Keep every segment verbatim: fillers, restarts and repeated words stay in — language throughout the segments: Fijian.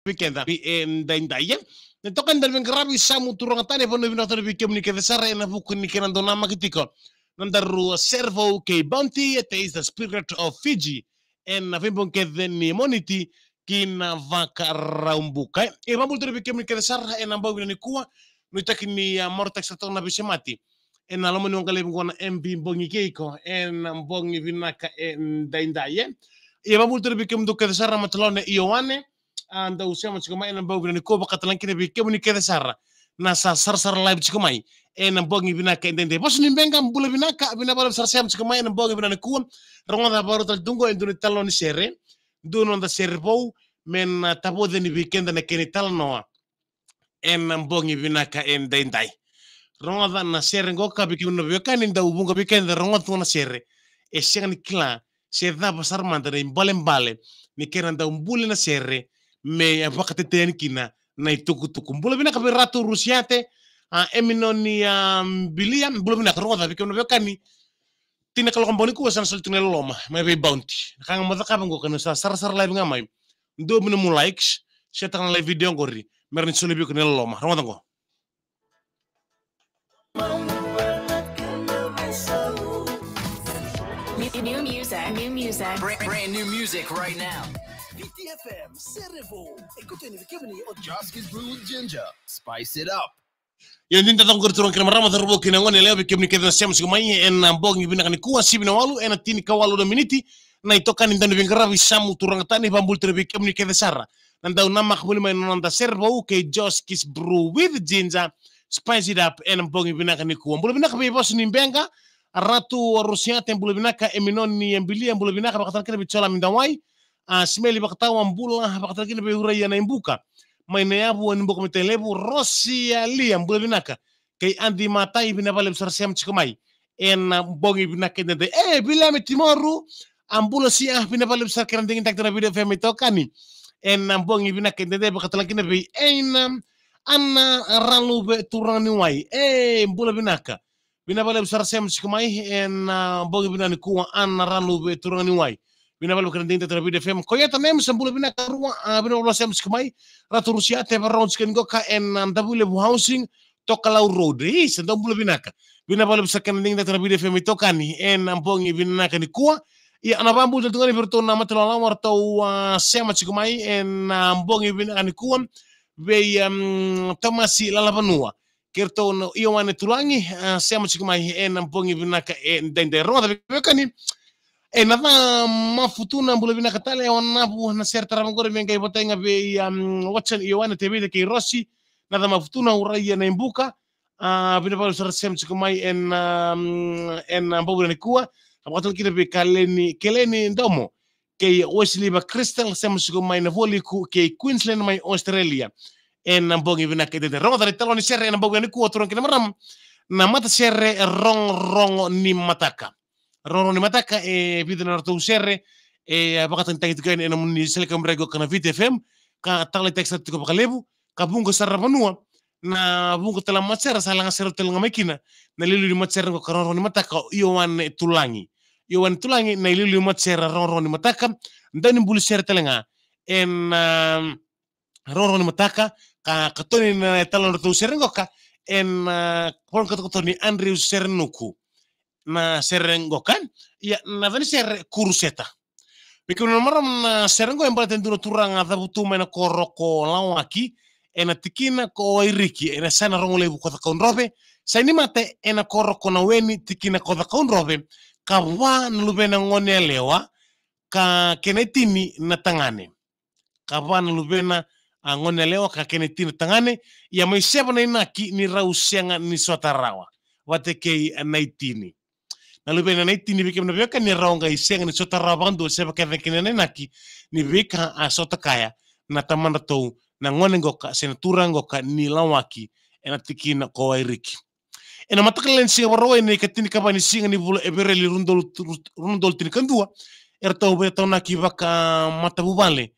vei keda vei e daidai e. Na toka ni dau veiqaravi sa mu turaga tani, vanua vinaka tale vei kemuni kece sara ena vuku ni kena dau namaki tiko na daru sere vou kei Bounty, e Taste the Spirit of Fiji. Ena veibogi kece ni Moniti ki na Vakaraubuka. E vabula tale vei kemuni kece sara ena bogi vinaka nikua. Nuitaki ni a marautaki sara toka na veisemati ena loma ni waqa levu qo na M V Bogi Keiko ena bogi vinaka e daidai e. Ia vabula tale vei kemudou kece sara, mataloa na Ioane, a dau sema tiko mai ena bogi vinaka nikua, vakatalega kina vei kemuni kece sara na sa sarasara live tiko mai ena bogi vinaka e daidai. Vosa ni Beqa, bula vinaka, vinaka vakalevu sara sema tiko mai ena bogi vinaka nikua. Rogoca vakarau tale tu qo e dua na italanoa ni sere, dua na noda sere vou, me na tavoci yani vei keda na kena italanoa ena bogi vinaka e daidai. Rogoca na sere qo ka vei kemuni na veiwekani dau vuqa vei keda rogoca tu na sere, e sega ni kila se cava sara mada na ibalebale ni kena dau buli na sere me vakatetei yani kina na itukutuku. Bula vinaka vei Ratu Rusiate, a Eminoni, a Bilia, bula vinaka. Rogoca vei kemuni na veiwekani, tini na kaloko bogi nikua sa na soli tu na iloloma mai vei Bounty. Na ka ga mo cakava qo, ka ni sa sarasara live ga mai, dua vei na mu likes, share taka na live video qori me rawa ni soli vei iko na iloloma. Rogoca qo. New, new music, new music. Brand, brand new music right now. Viti F M, sere vou. E koto ni vei kemuni o Joskis Brew with Ginger. Spice it up. Ia ni da toka qori turaga kei na marama, cauravou kei na gone yalewa, vei kemuni kece na sema tiko mai ena bogi vinaka nikua, sivi na walu ena tini ka walu na miniti. Na itokani dau ni veiqaravi sa mu turaga tani, vabula tale vei kemuni kece sara na dau namaka voli mai na noda sere vou kei Joskis Brew with Ginger, Spice it up, ena bogi vinaka nikua. Bula vinaka vei Vosa ni Beqa, a Ratu Rusiate, bula vinaka. Eminoni, a Bilia, bula vinaka, vakatalega kina vei Jolami Dawai, a Simeli Vakatawa, bula, vakatalega kina vei Uraia Naibuka mai Naiyavu, a Nibuka mai Tailevu, Rosi, a Lia, bula vinaka. Kei Adi Matai, vinaka vakalevu sara sema tiko mai ena bogi vinaka e daidai. E, Viliame Timoru, a bula sia, vinaka vakalevu sara kei na digitaki tu na Viti F M itokani ena bogi vinaka e daidai, vakatalega kina vei Eina, Ana Raluve Turaganiwai. E, bula vinaka. Vinaka vakalevu sara sema tiko mai ena bogi vinaka nikua, Ana Raluve Turaganiwai. Vinaka vakalevu kei na digitaki tu na Viti F M. Koyata Nems, bula vinaka rua, a vinaka vakalevu sema tiko mai. Ratu Rusiate, vakarorogo tiko yani qo ka ena Davuilevu Housing, Tokalau Road. Isa, dou bula vinaka. Vinaka vakalevu sara kei na digitaki tu na Viti F M itokani ena bogi vinaka nikua. Ia na vabula tale tu ga yani vei iratou na mata lawalawa eratou a sema tiko mai ena bogi vinaka nikua. Vei, um, Tomasi Lalavanua, kei iratou na Ioane Tulagi, a sema tiko mai ena bogi vinaka e daidai. Rogoca veiwekani. E, Naca Mafutuna, bula vinaka tale. E, o Navu, na sere tarava qori me qai votai ga vei, um, Watson, Ioane, Tevita kei Rosi. Naca Mafutuna, Uraia Naibuka, a vinaka vakalevu sara sema tiko mai ena, um, ena bogi vinaka nikua. A vakatalega kina vei Kaleni, Keleni Domo kei Wesley Vakrystal, sema tiko mai Navualiku kei Queensland mai Australia ena bogi vinaka e daidai. Rogoca na italanoa ni sere ena bogi vinaka nikua, turaga kei na marama, na matasere Rogorogo ni Mataka. Rogorogo ni Mataka, e vica na nodratou sere e vakatagitaki tiko yani ena nomuni sele kaburaki qo ka na Viti F M, ka taleitaki sara tiko vakalevu, ka vuqa sara na vanua. Na vuqa tale na matasere sa laga sere tale ga mai kina na iliuliu ni matasere qo ka Rogorogo ni Mataka, o Ioane Tulagi. Ioane Tulagi na iliuliu ni matasere Rogorogo ni Mataka, dau ni buli sere tale ga ena, um, Rogorogo ni Mataka, ka katoni na italanoa ni nodratou sere qo ka ena, uh, volokata katoni Andrew Serenuku. Na sere qo ka, ia na yaca ni sere Kuruseta. Vei kemuni na marama, na sere qo e baleta e dua na turaga cavutu mai na koro ko Lawaki, ena tikina ko Wairiki, ena yasana rogo levu ko Cakaudrove. Sa i ni mate ena koro ko Naweni, tikina ko Cakaudrove, ka va na luvena gone yalewa ka kena itini na tagane. Ka va na luvena, a, gone yalewa ka kena itini na tagane. Ia mai seva na inaki ni rau sega ni sota rawa vata kei na itini. Na luvena na itini, vei kemuni na veiwekani, ni rau qai sega ni sota rawa vakadua, seva kece kina na inaki ni veika a sota kaya na tamadratou na gone qoka se na turaga qoka ni Lawaki, ena tikina ko Wairiki. Ena mataka lailai ni siga Vakarauwai, na ikatinikava ni siga ni vula Evereli, rua na udolu, rua na udolu tinikadua, eratou veitaunaki vakamatavuvale.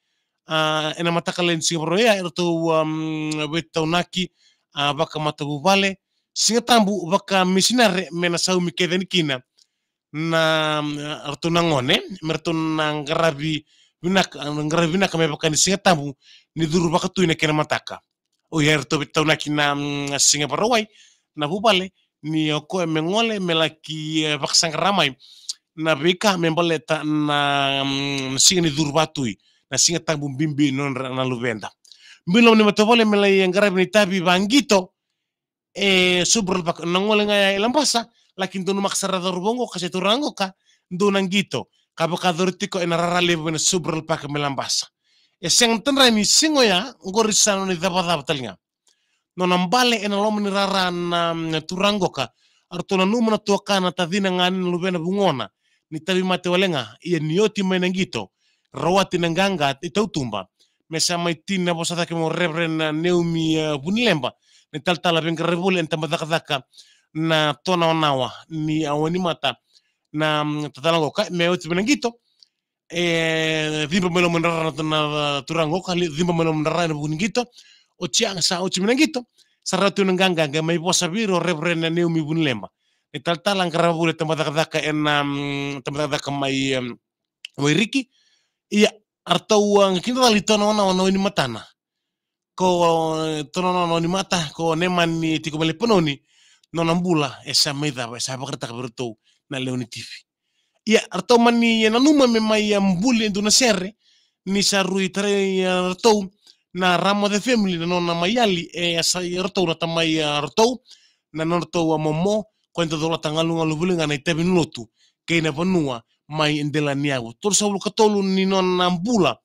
A, ena mataka lailai ni siga Vakarauwai, eratou, um, veitaunaki, a, vakamatavuvale. Siga Tabu vakamisinare me na saumi kece yani kina na, mm, ratou na gone, me ratou na qaravi vinaka, qaravi vinaka me vaka ni Siga Tabu ni curu vakatui na kena mataka. O ya eratou veitaunaki na, mm, siga Vakarauwai, na vuvale, ni o koya me gole, me laki, e, vakasaqara mai na veika me baleta na, mm, na siga ni curu vakatui, na siga tabu bibi ni nodra na luveda. Biu loma ni matavuvale me lai qaravi na itavi vaqito, e, Subraluvalu Park, na gole ga ya e Labasa, laki donumaka sara na cauravou qo, ka se turaga qo ka, dou na qito, ka vakayacori tiko ena rara levu ena Subraluvalu Park mai Labasa. E sega na tadra ni siga oya, qori sa nona icavacava tale ga. Nona bale ena loma ni rara na, na turaga qo ka, eratou nanuma na tuakana, tacina, gane, na luvena, vugona, ni tauvimate wale ga, ia ni oti mai na qito, rawati na qaqa i tautuba. Me sa mai tini na vosa cake mai o Reverend, e, Neumi, e, Vunileba, na italatala veiqaravi voli ena tabacakacaka na Tonawanawa ni, a, Wainimata, na, mm, italatala qo ka, me oti mai na qito, e, ciba mai loma ni rara na, na turaga qo ka, li-, ciba mai loma ni rara ena vuku ni qito. Oti ya ga sa oti mai na qito, sa rawati na qaqa, qai mai vosa vei ira o Reverend Neumi Vunileba, na italatala qarava voli ena tabacakacaka ena, mm, tabacakacaka mai, em, Wairiki. Ia, eratou, a, kidacala i Tonawanawa na Wainimatana. Ko, e, Tonawanawa na Wainimata, ko Nemani tiko mai Lepanoni, nona bula e sa mai cava, e sa vakaraitaka vei iratou na lewe ni T V. Ia, eratou mani, e, nanuma me mai, e, buli e dua na sere, ni sa rui tarai, e, ratou na Ramoce family, na nona mai yali, e, sa, e, ratou na tamai, e, ratou, na nodratou, a, momo, ko eda colata galugalu voli ga na itavi ni lotu kei na vanua mai Delaniyavu. Tolusagavulu ka tolu ni nona bula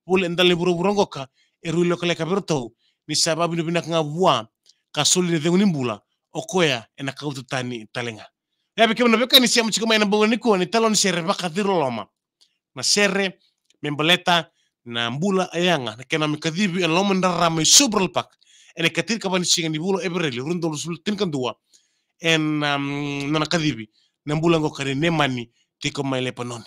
voli e dela ni vuravura qo ka, e rui lekaleka vei iratou ni sa vakavinavinaka ga vua ka soli na cegu ni bula, o koya ena kauta tani tale ga. Ia vei kemuni na veiwekani sema tiko mai ena bogi nikua, ni talo ni sere Vakaciriloloma. Na sere me baleta na bula e yaga, na kena mai kacivi ena loma ni rara mai Subraluvalu Park ena ikatinikavitu ni siga ni vula o Evereli, rua na udolu ruasagavulu ka tinikadua, ena, um, nona kacivi na bula qo ka nei Nemani tiko mai Lepanoni.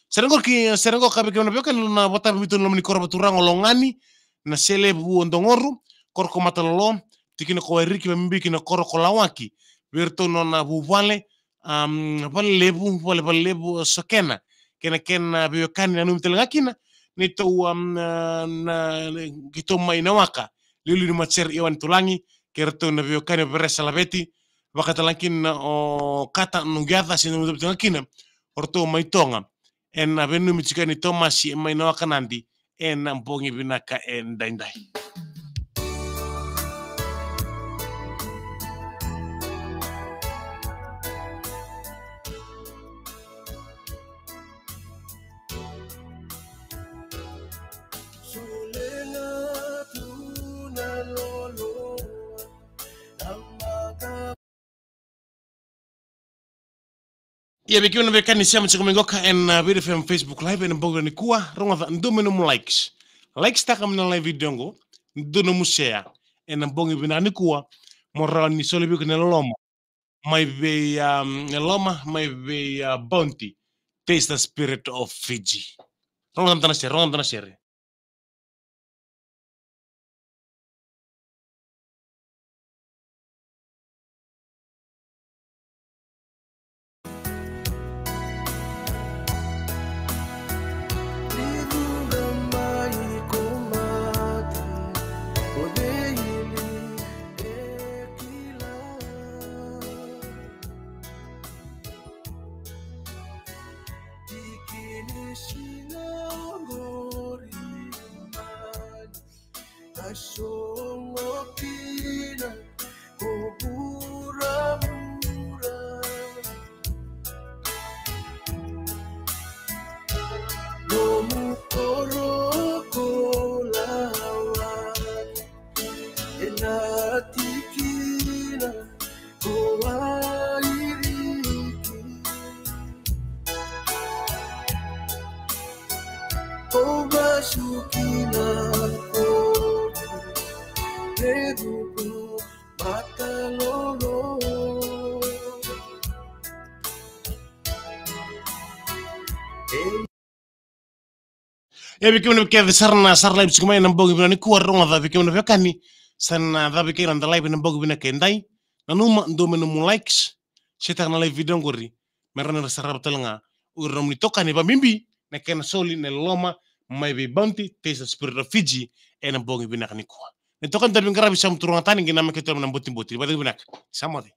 Sere qo ki, sere qo ka vei kemuni na veiwekani, na vata vei iratou na loma ni koro vakaturaga o Logani, na Selevu o Dogoru, koro ko Matalolo, tikina ko Wairiki, vakabibi ki na koro ko Lawaki, vei iratou na nona vuvale, um, Valelevu, vale Valelevu, Sokena, kei na kena veiwekani, nanumi tale ga kina neitou, um, na, na, keitou mai Nawaka, liuliu ni matasere Iwani Tulagi, kei iratou na veiwekani o Veresa Laveti, vaka tale ga kina o Kata Nuqiyaca, se nanumi tale ga kina o ratou mai Toga, ena veinanumi tiko yani Tomasi e mai Nawaka Nadi, ena bogi vinaka edaidai. Ia vei kemuni na veiwekani sema tiko mai qo ka ena, uh, Viti F M Facebook Live ena bogi nikua, rogoca, dua mai nomu likes. Likes taka mai na live video qo, dua nomu share ena bogi vinaka nikua, mo rawa ni soli vei iko na loloma mai vei, um, loloma mai vei, uh, Bounty. Taste the spirit of Fiji. Rogoca mada na share, rogoca mada na share. Sogo kina ko vuravura. Nomu koro ko Lawaki, ena tikina ko Wairiki. Ko vasu kina ko Tevuku Matalolo. Ia vei kemuni na veiwekani sara na sara live tiko mai ena bogi vinaka nikua, rogoca vei kemuni na veiwekani, sa na cava vei kemuni na live ena bogi vinaka edai. Nanuma, dua mai nomu likes, share taka na live video qori, me rawa ni ra sarava tale ga o ira na nomuni itokani, vakabibi na kena soli na loloma mai vei Bounty, Taste the Spirit of Fiji, ena bogi vinaka nikua. Na itokani daru veiqaravi, sa mo turaga tani, qai namaki tu na botiboti. Vata vinaka. Sa moce.